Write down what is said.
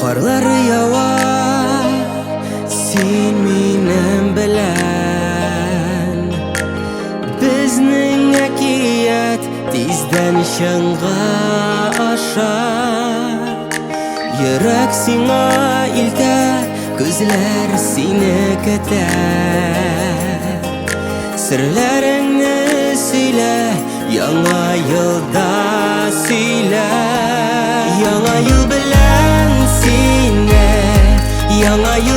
Карлар ява, син минем белән. Безнең әкият тиздән чынга аша. Йөрәк сиңа илтә, күзләр сине көтә. Серләреңне сөйлә, яңа елда сөйлә. Яңа ел белән сине, яңа ел.